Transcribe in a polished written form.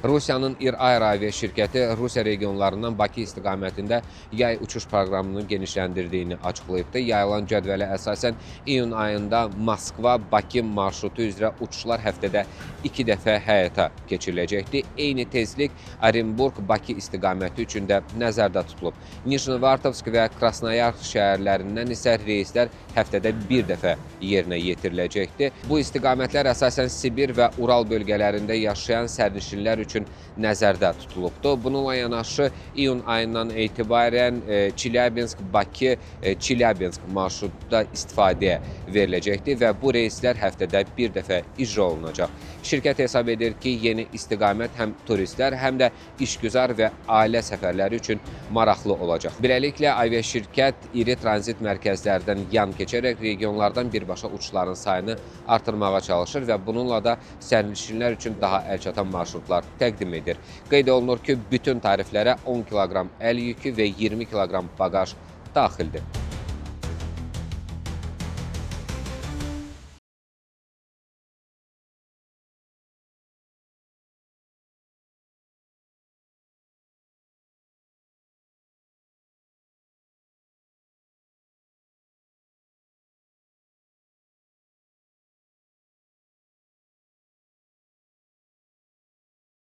Rusiyanın İR-Air aviaşirkəti Rusiya regionlarından Bakı istiqamətində yay uçuş proqramını genişləndirdiyini açıqlayıbdı. Yayılan cədvələ əsasən iyun ayında Moskva-Bakı marşrutu üzrə uçuşlar həftədə 2 dəfə həyata keçiriləcəkdir. Eyni tezlik Orenburq-Bakı istiqaməti üçün də nəzərdə tutulub. Nijnevartovsk və Krasnoyarsk şəhərlərindən isə reyslər həftədə bir dəfə yerinə yetiriləcəkdir. Bu istiqamətlər əsasən Sibir və Ural bölgələrində yaşayan sərnişinlər üçün nəzərdə tutulubdur. Bununla yanaşı iyun ayından etibarən Çelyabinsk, Bakı, Çelyabinsk marşrutu da istifadəyə veriləcəkdir və bu reyslər həftədə bir dəfə icra olunacaq. Şirkət hesab edir ki, yeni istiqamət həm turistlər, həm də işgüzar və ailə səfərləri üçün maraqlı olacaq. Beləliklə aviaşirkət iri tranzit mərkəzlərdən yan keçərək regionlardan birbaşa uçuşların sayını artırmağa çalışır və bununla da sərnişinlər üçün daha əlçatan marşrutlar təqdim edir. Qeyd olunur ki, bütün tariflərə 10 kiloqram əl yükü və 20 kiloqram baqaj daxildir.